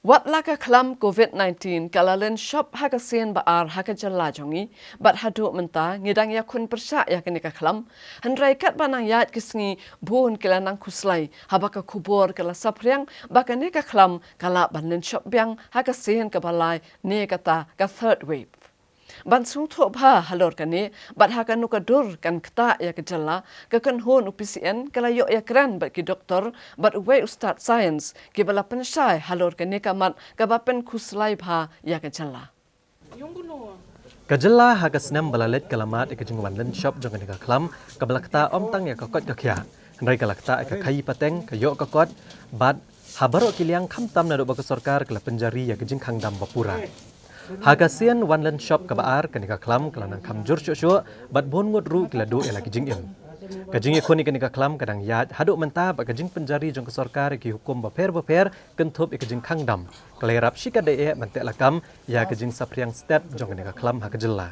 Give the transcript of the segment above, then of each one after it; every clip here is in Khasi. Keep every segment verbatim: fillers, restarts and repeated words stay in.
Wat la ka khlam covid nineteen ka la len shop ha ka sien ba ar ha ka jylla jong ngi, bad haduh mynta ngi dang ïakhun pyrshah ïa kane ka khlam, hynrei katba nang ïaid ki sngi bun ki la nang khuslai haba ka khubor ka la saphriang ba kane ka khlam ka lah ban len shop biang ha ka sien kaba lai ne kata ka third wave. Ban sngewthuh bha halor kane, bad ha kano ka dur kan ktah ïa ka jylla, ka kynhun u P C N ka la ïoh ïakren bad ki doktor bad uwei u stad science kiba la pynshai halor kane ka mat kaba pynkhuslai bha ïa ka jylla. Ka jylla ha ka snem ba la leit ka la mad ïa ka jingwan len shop jong kane ka khlam kaba la ktah ym tang ïa ka koit ka khiah, hynrei ka la ktah ïa ka khaïi pateng, ka ïoh ka kot, bad ha baroh ki liang, khamtam naduh ba ka sorkar ka la pynjari ïa ka jingkhang dam ba pura. Ha ka sien wan len shop kaba ar, kane ka khlam ka la nang kham jur shuh shuh, bad bun ngut ruh ki la duh ïa la ki jingim. Ka jingïakhun ïa kane ka khlam ka dang ïaid haduh mynta, bad ka jingpynjari jong ka sorkar ïa ki hukum bapher bapher kynthup ïa ka jingkhang dam ka la ïarap shikatdei eh ban tehlakam ïa ka jingsaphriang stet jong kane ka khlam ha ka jylla.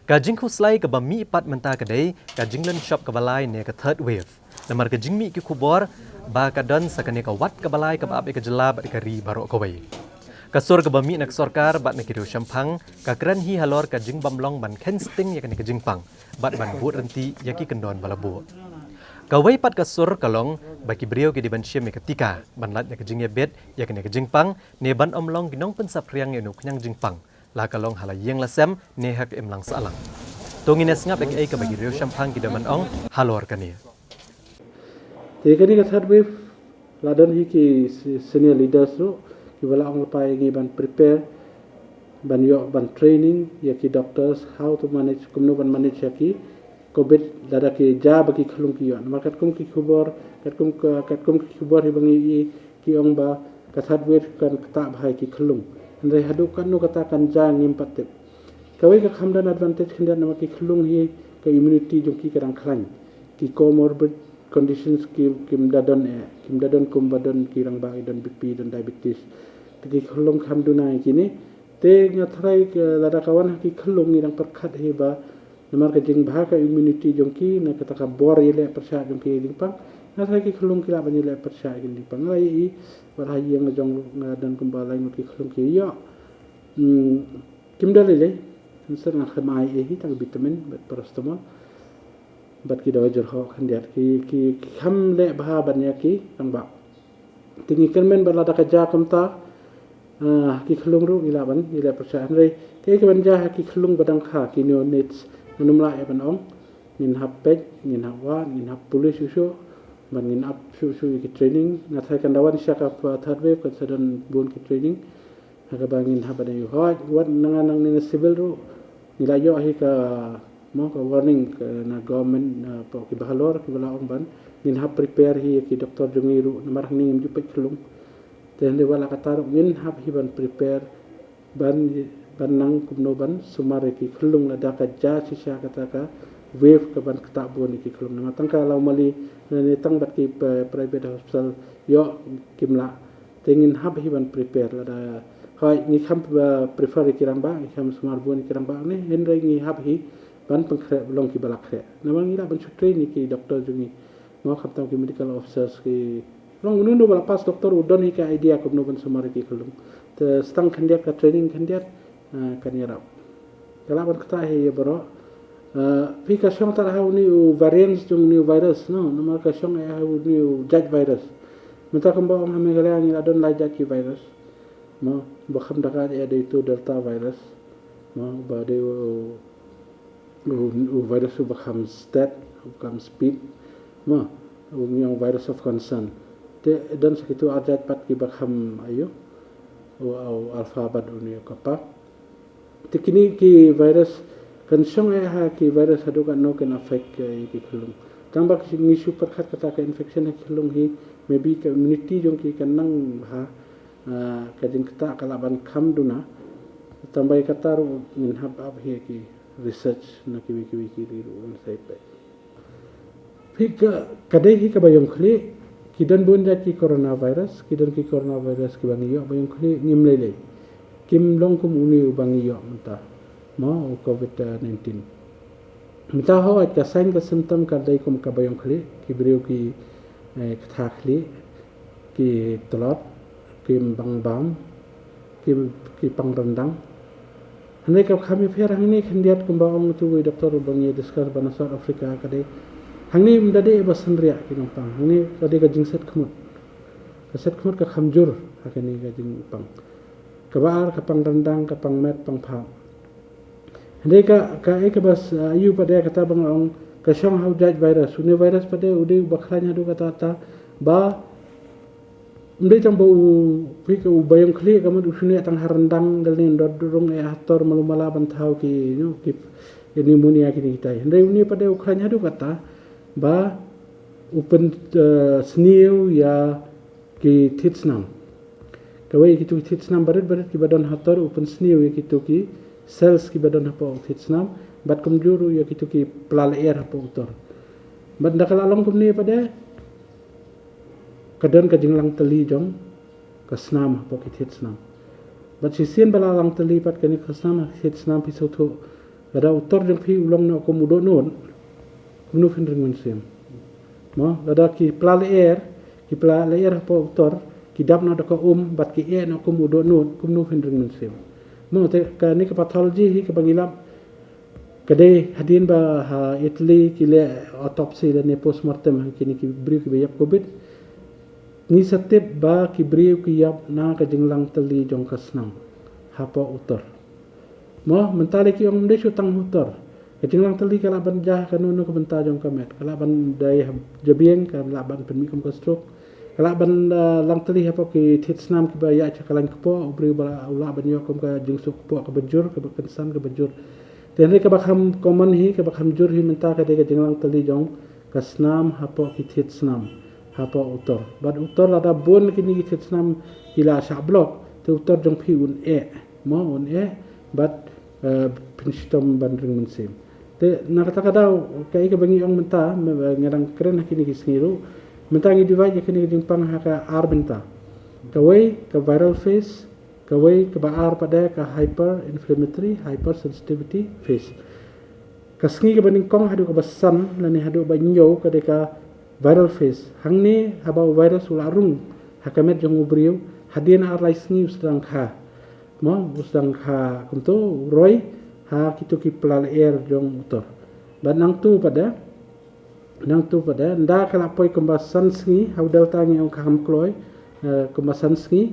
Ka jingkhuslai kaba mih pat mynta ka dei ka jinglen shop kaba lai ne ka third wave, namar ka jingmih ki khubor ba ka don sa kane ka wat kaba lai kaba ap ïa ka jylla bad ka ri baroh kawei. Ka sur kaba mih na ka sorkar bad na ki riewshemphang ka kren hi halor ka jingbymlong ban kheiñ sting ïa kane ka jingpang bad ban bud rynti ïa ki kyndon ba la buh. Kawei pat ka sur ka long ba ki briew ki dei ban shim ïa ka tika ban lait na ka jingïabit ïa kane ka jingpang ne ban ym long ki nongpynsaphriang ïa une u khñiang jingpang, la ka long ha la ïing la sem ne ha ka imlang sahlang. To ngin ïa sngap ïa kaei kaba ki riewshemphang ki dei ban ong halor kane. Te kane ka third wave la don hi ki se- senior leaders ruh kiba la ong lypa ïa ngi ban prepare, ban ïoh ban training ïa ki doctors how to manage, kumno ban manage ïa ki covid lada ki ja ba ki khyllung ki ïoh. Namar katkum ki khubor, katkum ka- katkum ki khubor hi ba ngi i, ki ong ba ka third wave kan ktah bha ïa ki khyllung. Hynrei haduh katno kata kan ja ngim pat tip. Kawei ka kham don advantage khyndiat namar ki khyllung hi ka immunity jong ki ka dang khlaiñ. Ki comorbid conditions ki kim da don eh, kim da don kumba don ki rangbah, ki don B P, don diabetes. Te ki khyllung kham duna ïa kine. Te nga tharai ka- lada ka wan ha ki khyllung ngi dang pyrkhat hi ba namar ka jingbha ka immunity jong ki, na kata ka bor ïaleh pyrshah jong ki ïa jingpang, nga tharai ki khyllung ki lah ban ïaleh pyrshah ïa ki jingpang. Nga la ïohi wat ha ïing jong nga don kumba lai ngut ki khyllung ki ïoh. Hmm, kim da lei lei, ngi sa nga khlem ai ei hi tang vitamin bad paracetamol bad ki dawai jyrhoh khyndiat, ki ki ki kham leh bha ban ïa ki rangbah. Te ngi kyrmen ba lada ka ja kumta, ah, ki khyllung ruh ngi lah ban ïaleh pyrshah. Hynrei kaei kaban ja ha ki khyllung ba dang kha, ki neonates, ngan ym lah ïa ban ong. Ngin hap peit, ngin hap wad, ngin hap pule shuh shuh, bad ngin ap shuh shuh ïa ki training. Nga tharai kan da wan sha ka, ah, third wave kan sa don bun ki training ha kaba ngin hap ban ïoh. Hooid, wat na nga nangne na civil ruh ngi la ïoh hi ka, mo, ka warning ka na government, na pdeng kiba halor kiba la ong ban ngin hap prepare hi ïa ki doktor jong ngi ruh, namar hangne ngim ju peit khyllung. Te hynrei wat la katta ruh ngin hap hi ban prepare ban ban nang kumno ban sumar ïa ki khyllung lada ka ja shisha kata ka wave kaban ktah bun ïa ki khyllung. Namar tang ka Lawmali ne tang bad ki, eh, private hospital ïoh kim lah. Te ngin hap hi ban prepare lada, hooid, ngi kham, eh, prefer ïa ki rangbah, ngi kham sumar bun ïa ki rangbah ne, hynrei ngi hap hi ban pynkhreh, long kiba la khreh. Namar ngi lah ban shu train ïa ki doktor jong ngi, mo, khamtam ki medical officers ki. Long uno uno ba la pass doktor u don hi ka idea kumno ban sumar ïa ki khyllung. Te tang khyndiat ka training khyndiat, eh, kan ïarap. Ka lah ban ktah hi ïa baroh. Eh, phi, ka shong tang ha une u variants jong une u virus, no, namar ka shong eh ha une u jait virus. Mynta kumba ong ha Meghalaya ngi la don lai jait ki virus. Mo, ba kham da ka eh dei uto Delta virus. Mo, ba dei u, u, u virus uba kham stet, uba kham speed. Mo, u ngi ong virus of concern. Te don sa kito ar jait pat kiba kham aïu, u, u Alpha bad une u Kappa. Te kine ki virus kan shong eh ha ki virus haduh katno kin affect, eh, ki khyllung. Tang ba ngi shu pyrkhat kata ka infection ha ki khyllung hi, maybe ka immunity jong ki kan nang bha, ah, ka jingktah ka lah ban kham duna. Tang ba ïa kata ruh ngin hap ap hi ki research na kiwei kiwei ki ri ruh ngin sa ïa peit. Phi, ka, ka dei hi kaba ïong khlieh, ki don bun jait ki coronavirus, ki don ki coronavirus kiba ngi ïoh ba ïong khlieh, ngim lei lei. Kim long kum une uba ngi ïoh mynta, mo, u covid nineteen. Mynta hooid ka sign ka symptom ka dei kum kaba ïong khlieh, ki briew ki, eh, ktha khlieh, ki tlot, kim bang bam, kim ki pang rendang. Hangne ka kham ïapher hangne khyndiat kumba ong tu wei doktor ba ngi discuss ba na South Africa ka dei. Hangne ym da dei ba synriah ki nongpang. Hangne ka dei ka jingset khmut. Ka set khmut ka kham jur ha kane ka jingpang. Kaba ar ka pang rendang, ka pang met, pang pham. Hynrei ka, ka, eh, kaba s-, ah, ïu pat de kata ba nga ong ka shong ha u jait virus. Une virus pat de u dei uba khlaiñ haduh katta katta ba ym dei tang ba u, phi ka u ba ïong khlieh ka mut u shun ïa tang ha rendang, dal ne ndot rung eh ha tor malu mala ban thaw ki, you know, ki pneumonia kine kitai. Hynrei une pat de u khlaiñ haduh katta ba u pyn, eh, sniew ïa ki thied snam. Kawei ïa kitu ki thied snam barit barit kiba don ha tor u pynsniew ïa kitu ki cells kiba don hapoh u thied snam, bad kumjuh ruh ïa kitu ki pla lyer hapoh u tor. Bad ynda ka la long kumne pat de ka don ka jinglang tylli jong ka snam hapoh ki thied snam. Bad shisien ba la lang tylli pat kane ka snam ha ki thied snam phi sngewthuh, lada u tor jong phi u long noh kum u dohnud, kumno phin ring mynsiem? Mo, lada ki pla lyer, ki pla lyer hapoh u tor ki dap noh da ka um bad ki eh noh kum u dohnud, kumno phin ring mynsiem? Mo, te kane ka pathology hi kaba ngi lap ka dei hadien ba ha Italy ki leh autopsy lane postmortem ha kine ki briew kiba ïap covid. Ngi sa tip ba ki briew ki ïap na ka jinglang tylli jong ka snam hapoh u tor. Mo, mynta lei ki ong ym dei shuh tang ha u tor. Ka jinglang tylli ka lah ban jia ha kano kano ka bynta jong ka met. Ka lah ban dei ha jabieng, ka lah ban pynmih kum ka stroke. Ka lah ban, ah, lang tylli hapoh ki thied snam kiba ïaid sha ka lain kpoh, u briew ba u lah ban ïoh kum ka jingsuk kpoh kaba jur, kaba kynsan kaba jur. Te hynrei kaba kham common hi, kaba kham jur hi mynta ka dei ka jinglang tylli jong ka snam hapoh ki thied snam, hapoh u tor. Bad u tor lada bun kine ki thied snam ki la shah block, te u tor jong phi un eh. Mo, un eh, bad, eh, phin shitom ban ring mynsiem. Te na kata ka daw, kaei kaba ngi ong mynta, me, eh, nga dang kren ha kine ki sngi ruh. Mynta ngi divide ïa kine ki jingpang ha ka ar bynta. Kawei ka viral phase, kawei kaba ar pat de ka hyper inflammatory, hypersensitivity phase. Ka sngi kaba nyngkong haduh kaba san lane haduh ba hynñiew ka dei ka viral phase. Hangne haba u virus u la rung ha ka met jong u briew, hadien ar lai sngi u sdang kha. Mo, u sdang kha kumto, u roi ha kitu ki pla lyer jong u tor. Bad nangtu pat de, nangtu pat de, ynda ka la poi kumba san sngi, ha u Delta ngi ong ka kham kloi, eh, kumba san sngi.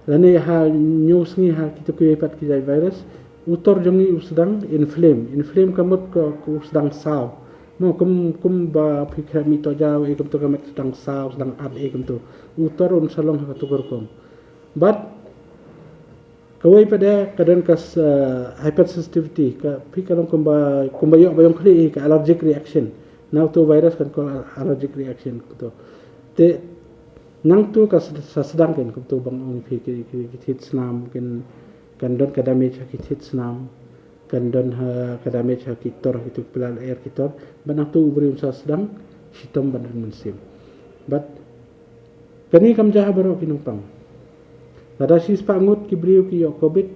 Lane ha hynñiew sngi ha kitu kiwei pat ki jait virus, u tor jong ngi u sdang inflame. Inflame ka mut ka, ka u sdang saw. Mo, kum, kumba phi khreh mih toja, eh, kumto ka met sdang saw, sdang at, eh, kumto. U tor un sa long ha katu ka rukom. Bad kawei pat de ka don ka s-, eh, hypersensitivity, ka phi ka long kumba, kumba ïoh ba ïong khlieh, ka allergic reaction. Na utu virus kan call allergic reaction kumto. Te nangtu ka s-, sa sdang ken kumto ba nga ong phi ki, ki, ki thied snam ken, kan don ka damage ha ki thied snam, kan don ha ka damage ha ki tor, ha kitu ki pla lyer ki tor. Bad nangtu u briew un sa sdang shitom ban ring mynsiem. Bad kane kam jia ha baroh ki nongpang. Lada shispah ngut ki briew ki ïoh covid,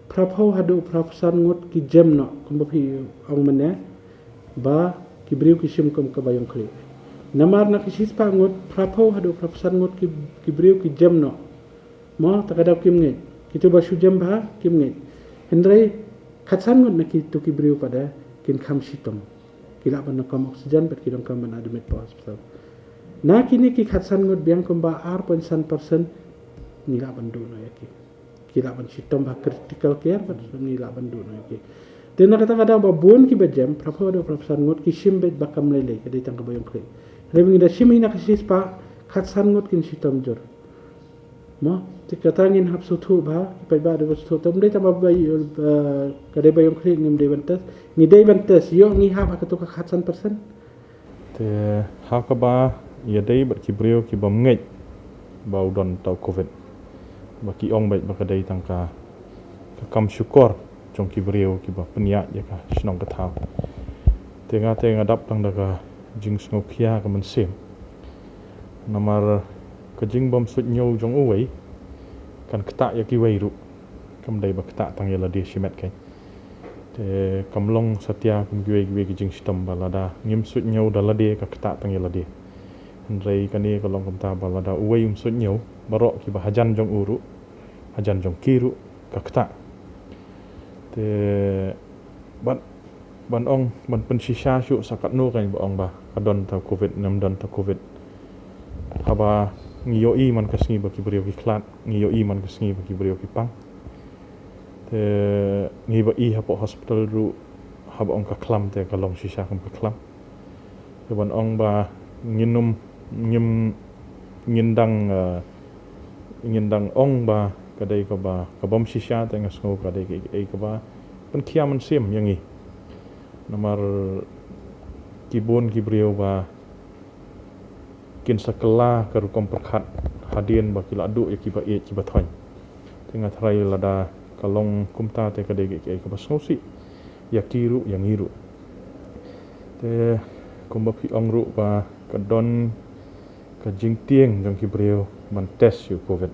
phraphew haduh phraphew san ngut ki jem noh, kumba phi ong mynne, ba ki briew ki shim kum kaba ïong khlieh. Namar na ki shispah ngut, phraphew haduh phraphew san ngut ki, ki briew ki jem noh. Mo, ta ka daw kim ngeit. Kitu ba shu jem bha kim ngeit. Hynrei khatsan ngut na kitu ki briew pat de kin kham shitom. Ki lah ban donkam oxygen bad ki donkam ban admit pa hospital. Na kine ki khatsan ngut biang kumba ar point san percent ngi lah ban duh noh ïa ki. Ki lah ban shitom ha critical care bad ngi lah ban duh noh ïa ki. Te na kata ka daw ba bun kiba jem, phraphew haduh phraphew san ngut ki shim beit ba kam lei lei, ka dei tang kaba ïong khlieh. Hynrei ba ngi da shim hi na ka shispah, khatsan ngut kin shitom jur. Mo, te kata ngin hap sngewthuh bha, ki paidbah dei ban sngewthuh. Te ym dei tang ba, ba, eh, ka dei ba ïong khlieh ngim dei ban test. Ngi dei ban test, ïoh ngi hap ha katu ka khatsan percent. Te ha kaba ïadei bad ki briew ki bym ngeit ba u don uta u covid. Ba ki ong beit ba ka dei tang ka, ka kam shukor jong ki briew kiba pynïaid ïa ka shnong ka thaw. Te nga te nga dap tang da ka jingsngewkhia ka mynsiem. Namar ka jingbym suidñiew jong uwei kan ktah ïa kiwei ruh. Kam dei ba ktah tang ïa lade shimet kein. Te kam long satia kum kiwei kiwei ki jingshitom ba lada ngim suidñiew da lade ka ktah tang ïa lade. Hynrei kane ka long kumta ba lada uwei um suidñiew, baroh kiba hajan jong u ruh, hajan jong ki ruh, ka ktah. Te bad ban ong, ban pynshisha shuh sa katno ka ba ong ba ka don ta covid, ne ym don ta covid. Haba ngi ïohi man ka sngi ba ki briew ki khlad, ngi ïohi man ka sngi ba ki briew ki pang. Te ngi ba i hapoh hospital ruh, haba ong ka khlam te ka long shisha kum ka khlam. Te ban ong ba ngin ym, ngim, ngin dang, eh, ngin dang ong ba ka dei kaba, ka bym shisha, te nga sngew ka dei ka, ka, kaba pynkhia mynsiem ïa ngi. Namar ki bun ki briew ba kin sa kylla ka rukom pyrkhat hadien ba ki la duh ïa kiba ïeit kiba thoiñ. Te nga tharai lada ka long kumta te ka dei ka, ka, kaba sngewsih ïa ki ruh, ïa ngi ruh. Te kumba phi ong ruh ba ka don ka jingtieng jong ki briew ban test ïa u covid.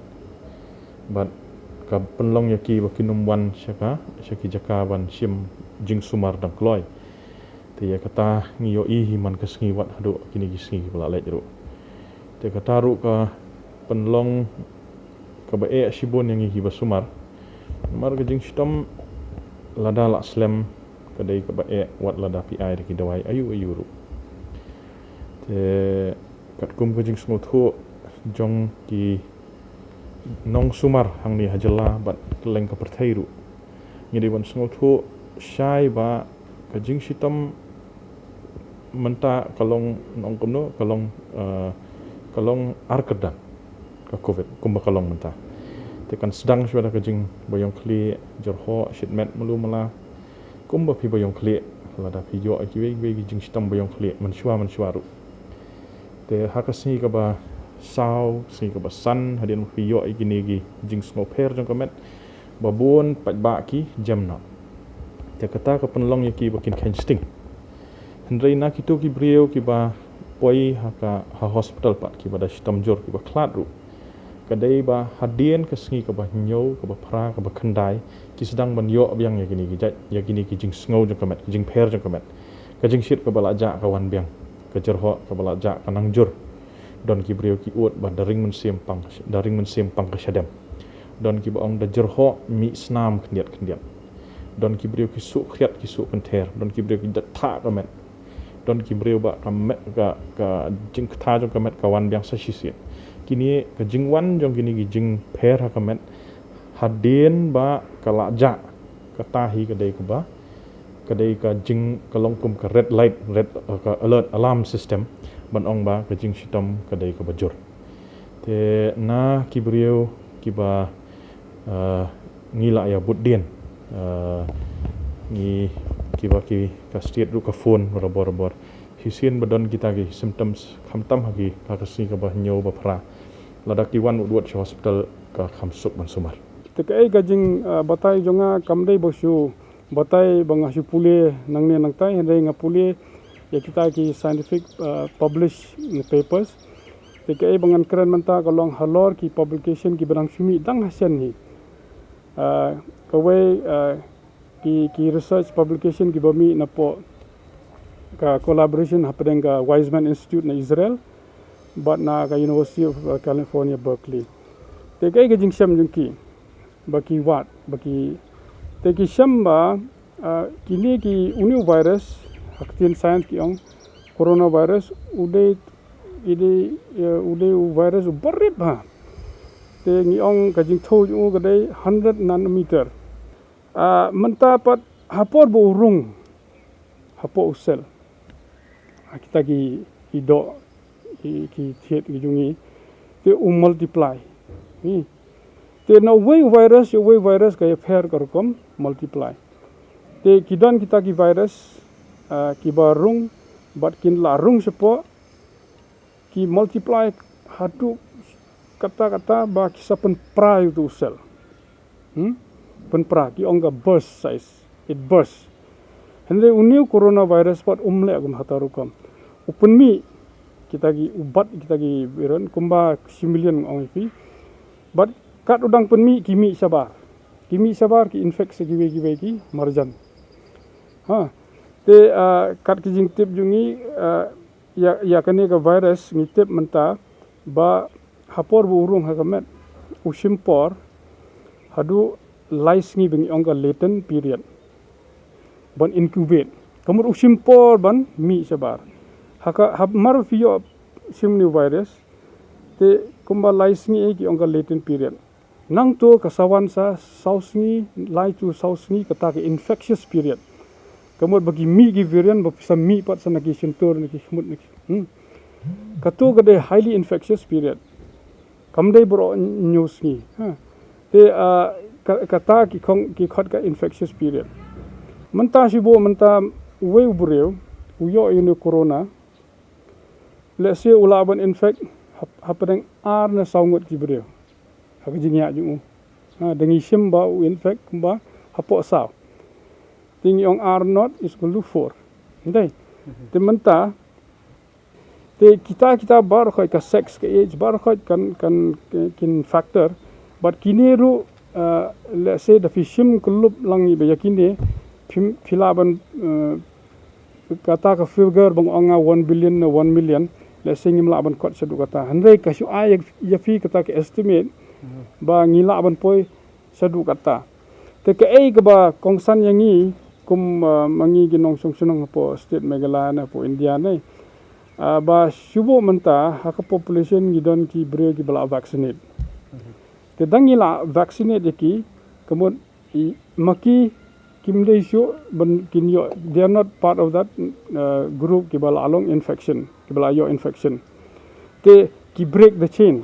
Bad ka pynlong ïa ki ba kin ym wan sha ka, sha ki jaka ban shim jingsumar dang kloi. Te ïa kata ngi ïohi hi man ka sngi wat haduh kine ki sngi kiba la leit ruh. Te kata ruh ka pynlong kaba eh shibun ïa ngi kiba sumar. Namar ka jingshitom lada la slem ka dei kaba eh wat lada phi ai da ki dawai aïu aïu ruh. Te katkum ka jingsngewthuh jong ki nongsumar hangne ha jylla bad kylleng ka pyrthei ruh, ngi dei ban sngewthuh shai ba ka jingshitom mynta ka long, nong kumno, ka long, eh, ka long ar kyrdan ka covid kumba ka long mynta. Te kan sdang shuwa da ka jingbaïong khlieh, jyrhoh, shit met, malu mala. Kumba phi baïong khlieh, lada phi ïoh kiwei kiwei ki jingshitom baïong khlieh mynshuwa mynshuwa ruh. Te ha ka sngi kaba saw, sngi kaba san, hadien ba phi ïoh ïa kine ki jingsngewpher jong ka met, ba bun paidbah ki jem noh. Te kata ka pynlong ïa ki ba kin kheiñ sting. Hynrei na kito ki briew kiba poi ha ka, ha hospital pat, kiba da shitom jur, kiba khlad ruh, ka dei ba hadien ka sngi kaba hynñiew, kaba phra, kaba khyndai, ki sdang ban ïoh biang ïa kine ki jait, ïa kine ki jingsngew jong ka met, ki jingpher jong ka met. Ka jingshit kaba la jah ka wan biang, ka jyrhoh kaba la jah ka nang jur. Don ki briew ki ud ba da ring mynsiem pang, da ring mynsiem pang ka shadem. Don kiba ong da jyrhoh mih snam khyndiat khyndiat. Don ki briew ki suh khriat, ki suh kynther, don ki briew ki da thah ka met. Don ki briew ba ka met, ka, ka jingktah jong ka met ka wan biang sa shisien. Kine ka jingwan jong kine ki jingpher ha ka met hadien ba ka la jah, kata hi ka dei kaba, ka dei ka jing, ka long kum ka red light, red, eh, ka alert alarm system, ban ong ba ka jingshitom ka dei kaba jur. Te na ki briew kiba, eh, ngi la ïa bud dien, eh, ngi, kiba ki, ka state ruh ka phone barabor barabor. Shisien ba don kita ki symptoms, khamtam ha ki, ha ka sngi kaba hynñiew ba phra, lada ki wan ud ud sha hospital ka kham suk ban sumar. Te kaei ka jing, eh, batai jong nga kam dei ba shu batai ba nga shu pule nangne nangtai, hynrei nga pule ïa kita ki scientific, eh, publish papers. Te kaei ba ngan kren mynta ka long halor ki publication kiba dang shu mih dang ha sien hi. Eh, kawei, eh, ki, ki research publication kiba mih napoh ka collaboration hapdeng ka Weizmann Institute na Israel bad na ka University of, uh, California, Berkeley. Te kaei ka jingshem jong ki ba ki wad, ba ki, te ki shem ba, uh, kine ki, une u virus, ha ka ktien science ki ong coronavirus, u dei, i dei, uh, u dei u virus u barit bha. Te ngi ong ka jingthew jong u ka dei hundred nanometer. Ah, mynta pat ha por ba u rung hapoh u cell, ah, kita ki, ki doh, ki, ki thied ki jong ngi, te u multiply. Hmm. Te na uwei u virus ïa uwei u virus ka ïapher ka rukom multiply. Te ki don kita ki virus, ah, kiba rung bad kin la rung shapoh, ki multiply haduh katta katta ba ki sa pynpra ïa uto u cell. Hmm? Pynpra, ki ong ka burst size. It burst. Hynrei une u coronavirus pat um leh kum hata rukom. U pynmih kita ki, u bat kita ki viren kumba shi million ong ïa phi. Bad kat u dang pynmih ki mih shabar. Ki mih shabar ki infect sa kiwei kiwei ki marjan. Ha. Te, ah, kat ki jingtip jong ngi, ah, ïa, ïa kane ka virus ngi tip mynta ba ka por ba u rung ha ka met, u shim por haduh lai sngi ba ngi ong ka latent period ban incubate. Ka mut u shim por ban mih shabar. Ha ka, ha mar phi ïoh shim une u virus, te kumba lai sngi eh ki ong ka latent period. Nangto ka sa wan sa saw sngi, lai to saw sngi, kata ka infectious period. Ka mut ba ki mih ki variant ba sa mih pat sa na ki shyntur, na ki khmut, na ki, hmm. Kato ka dei highly infectious period. Kam dei baroh hynñiew sngi. Ha. Te, ah, ka, kata ki khong, ki khot ka infectious period. Mynta shu buh mynta uwei u briew u ïoh ïa une u corona. Let's say u lah ban infect hap-, hapdeng ar ne saw ngut ki briew ha ka jingïaid jong u. Ha, da ngi shim ba u infect kumba hapoh saw. Te ngi ong R naught is equal to four. Dei. Mhm. Te mynta, te kita, kita baroh khoit, ka sex, ka age, baroh khoit kan, kan, kin factor. Bad kine ruh, uh, let's say da phi shim kyllup lang ïa ba ïa kine, phi, phi lah ban, uh, kata ka figure ba nga ong nga one billion ne one million, let's say ngim lah ban kot shaduh kata. Hynrei ka shu ai ïa, ïa phi kata ka estimate, mhm, ba ngi lah ban poi shaduh kata. Te kaei kaba kongsan ïa ngi kum, ah, ma ngi ki nongshong shnong hapoh state Meghalaya ne hapoh India ne. Ah, ba shu buh mynta ha ka population ngi don ki briew kiba lah vaccinate. Mhm. Te da ngi lah vaccinate ïa ki, ka mut i, ma ki kim dei shuh ban kin ïoh, they are not part of that, uh, group kiba lah long infection, kiba lah ïoh infection. Te ki break the chain.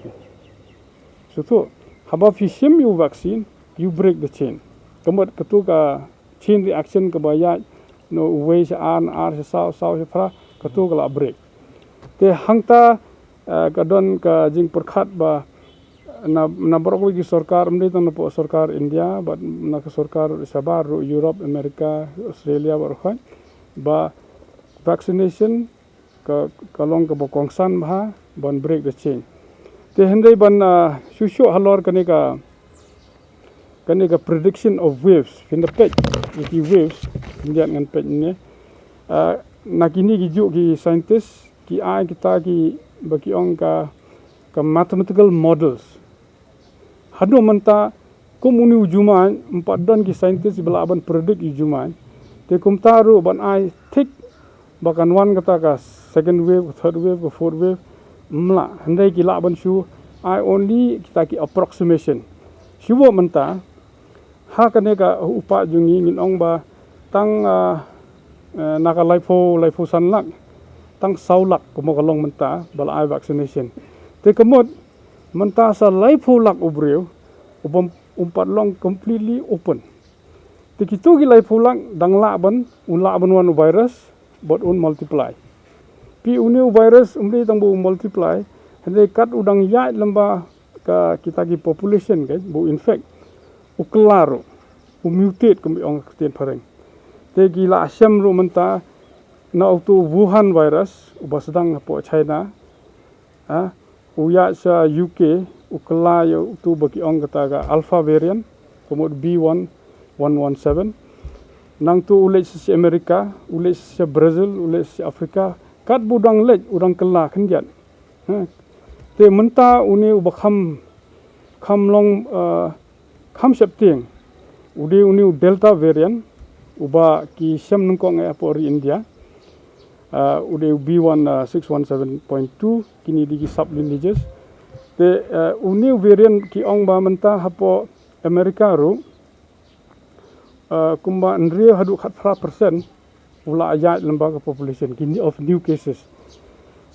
Shuh to, haba phi shim ïa u vaccine, you break the chain. Ka mut kato ka chain reaction kaba ïaid, no, uwei sha ar, ar sha saw, saw sha phra, kato ka lah break. Te hangta, eh, ka don ka jingpyrkhat ba na, na baroh kawei ki sorkar, ym dei tang na poh sorkar India, bad na ka sorkar shabar ruh, Europe, America, Australia, baroh khoit, ba vaccination ka, ka long kaba kongsan bha ban break the chain. Te hynrei ban, ah, shuh shuh halor kane ka, kane ka prediction of waves, phin da peit ïa ki waves, khyndiat ngan peit ne. Ah, na kine ki juh ki scientist ki ai kita kiba ki ong ka, ka mathematical models. Haduh mynta, kum une u jumai, ym pat don ki scientist ba lah ban predict ïa u jumai. Te kumta ruh ban ai thik ba kan wan kata ka second wave, ka third wave, ka fourth wave, ym lah. Hynrei ki lah ban shu ai only kita ki approximation. Shu buh mynta, ha kane ka u paid jong ngi ngin ong ba tang, ah, eh, na ka laiphew, laiphew san lak, tang saw lak kumba ka long mynta ba la ai vaccination. Te ka mut mynta sa laiphew lak u briew u bym, um pat long completely open. Te kito ki laiphew lak dang lah ban, u lah ban wan u virus bad un multiply. Phi, une u virus um dei tang ba u multiply, hynrei kat u dang ïaid lem bad ka kita ki population ka, ba u infect, u kylla ruh, u mutate kumba ong ka ktien phareng. Te ki la shem ruh mynta na uto u Wuhan virus uba sdang hapoh China, ha, u ïaid sha U K, u kylla ïa uto ba ki ong kata ka alpha variant, ka mut B one one one seven. Nangto u leit sha America, u leit sha Brazil, u leit sha Africa. Katba u dang leit, u dang kylla khyndiat. Ha. Te mynta une uba kham, kham long, eh, kham sheptieng, u dei une u Delta variant, uba ki shem nyngkong eh hapoh ri India. Eh, u dei u B one, eh, six one seven point two, kine dei ki sub lineages. Te, eh, une u variant ki ong ba mynta hapoh America ruh, eh, kumba hynriew haduh khatphra percent u la ïaid lem bad ka population, kine of new cases.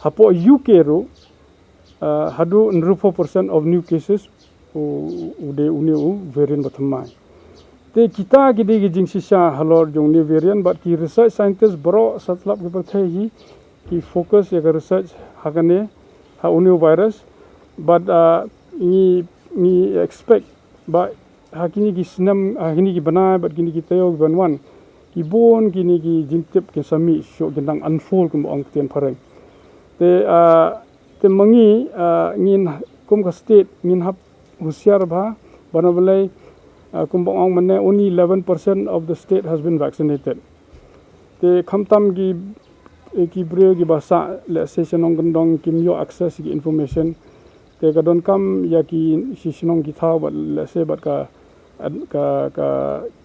Hapoh U K ruh, eh, haduh hynriewphew percent of new cases u, u dei une u variant ba thymmai. Te kita ki dei ki jingshisha halor jong une u variant, bad ki research scientist baroh satlak ki pyrthei hi ki focus ïa ka research ha kane, ha une u virus. Bad, eh, ngi, ngi expect ba ha kine ki snem, ha kine ki bnai bad kine ki taïew ki ban wan, ki bun kine ki jingtip kin sa mih shuh, kin dang unfold kumba ong ka ktien phareng. Te, ah, te ma ngi, ah, ngin kum ka state ngin hap husiar bha, ba na balei, ah, kumba ong mynne only eleven percent of the state has been vaccinated. Te khamtam ki, eh, ki briew kiba sah, let's say, sha nongkyndong kim ïoh access ki information. Te ka donkam ïa ki shi shnong ki thaw bad lehse bad ka, ka, ka,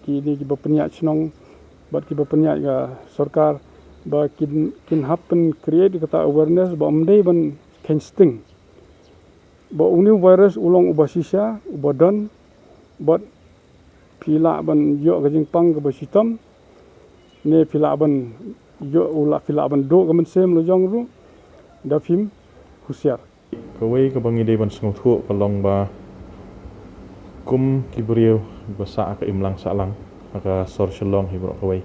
kine kiba pynïaid shnong bad kiba pynïaid ka sorkar ba kin, kin hap pyn create kata awareness ba ym dei ban kheiñ sting. Ba une u virus u long uba shisha, uba don, bad phi lah ban ïoh ka jingpang kaba shitom, ne phi lah ban ïoh u lah, phi lah ban duh ka mynsiem la jong ruh, da phim husiar. Kawei kaba ngi dei ban sngewthuh ka long ba kum ki briew ba sah ka imlang sahlang ha ka sor Shillong hi baroh kawei,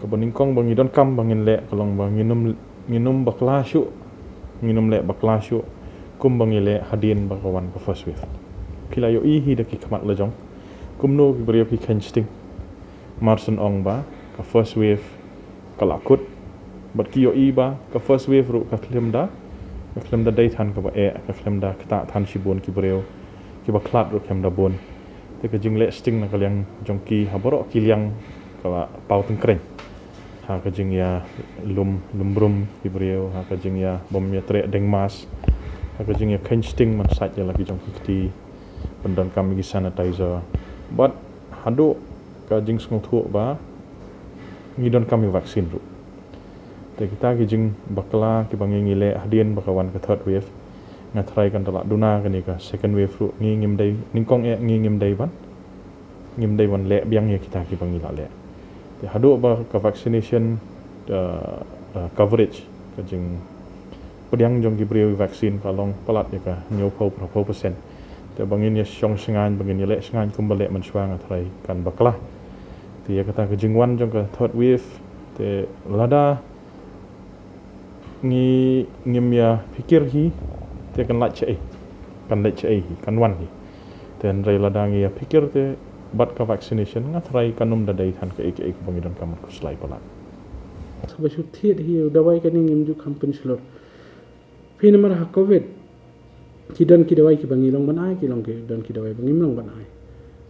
kaba nyngkong ba ngi donkam ba ngin leh ka long ba ngin ym, ngin ym bakla shuh, ngin ym leh bakla shuh kum ba ngi leh hadien ba ka wan ka first wave. Phi la ïohi hi da ki khmat la jong kumno ki briew ki kheiñ sting. Mar shen ong ba ka first wave ka la kut, bad ki ïohi ba ka first wave ruh ka khlem da, ka khlem da dei than kaba eh, ka khlem da ktah than shibun ki briew, kiba khlad ruh khlem da bun. Te ka jingleh sting na ka liang jong ki ha baroh ki liang ka la paw tyngkreiñ. Ha ka jingïalum, lum brum ki briew, ha ka jingïa bym ïa treh deng mask, ha ka jingïa kheiñ sting man sait ïa la ki jong ki kti, pyndonkam ïa ki sanitizer. Bad haduh ka jingsngewthuh ba ngi donkam ïa vaccine ruh. Te kita ki jingbakla kiba ngi ngi leh hadien ba ka wan ka third wave, nga tharai kan da lah duna kane ka second wave ruh, ngi ngim dei, nyngkong eh ngi ngim dei ban, ngim dei ban leh biang ïa kita kiba ngi la leh. Te haduh ba ka vaccination, uh, uh, coverage, ka jingpdiang jong ki briew ïa vaccine ka long palat ïa ka hynñiewphew, phraphew percent. Te ba ngin ïa shong shngaiñ, ba ngin ïa leh shngaiñ kumba leh mynshuwa, nga tharai kan bakla. Te ïa kata ka jingwan jong ka third wave, te lada ngi ngim ïa phikir hi, te kan lait shaei, kan lait shaei hi, kan wan hi. Te hynrei lada ngi ïa phikir te bad ka vaccination, nga tharai kan ym da dei than kaei kaei kaba ngi donkam ban khuslai palat. Sa ba shu thied hi u dawai kane ngim ju kham pynshlur. Phi namar ha covid ki don ki dawai kiba ngi long ban ai, ki long ki don ki dawai ba ngim long ban ai.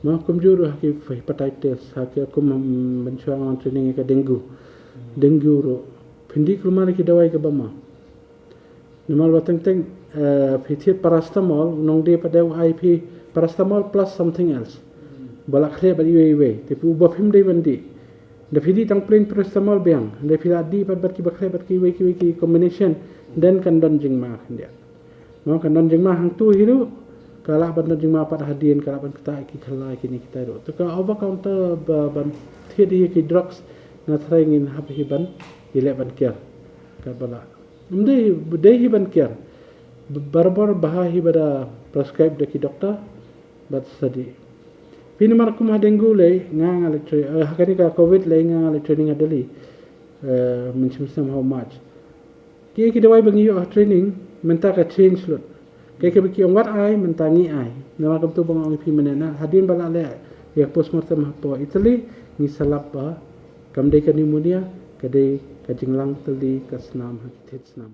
Ma kumjuh ruh ha ki hepatitis, ha ki kum, mm, mynshuwa nga wan training ïa ka dengue. Dengue ruh phin dih kulmar ki dawai kiba ma. Namar ba teng teng, eh, phi thied paracetamol, u nongdie pat u ai phi paracetamol plus something else. Ba la khleh bad iwei iwei. Te phi uba phim dei ban dih. Da phi dih tang plain paracetamol biang, da phi la dih pat bad kiba khleh bad kiwei kiwei ki combination, then kan don jingma khyndiat. Mo, kan don jingma hangtu hi ruh, ka lah ban don jingma pat hadien, ka lah ban ktah ki khlai kine kita ruh. Te ka over counter ba ban thied hi ki drugs, nga tharai ngin hap hi ban ïaleh ban kiar. Katba lah. Ym dei, dei hi ban kiar. Barabor bha hi ba da prescribe da ki doctor, bad study. Phi namar kum ha dengue lei nga nga leh tra-, eh, ha kane ka covid lei nga nga leh training ha Delhi. Eh, mynshem snem ha u March. Ki, ki dawai ba ngi ïoh ha training mynta ka change lut. Ki, ki ba ki ong wat ai mynta ngi ai. Namar kumtu ba nga ong ïa phi mynne na hadien ba la leh ïa postmortem hapoh Italy, ngi sa lap ba kam dei ka pneumonia, ka dei ka jinglang tylli ka snam ha ki thied snam.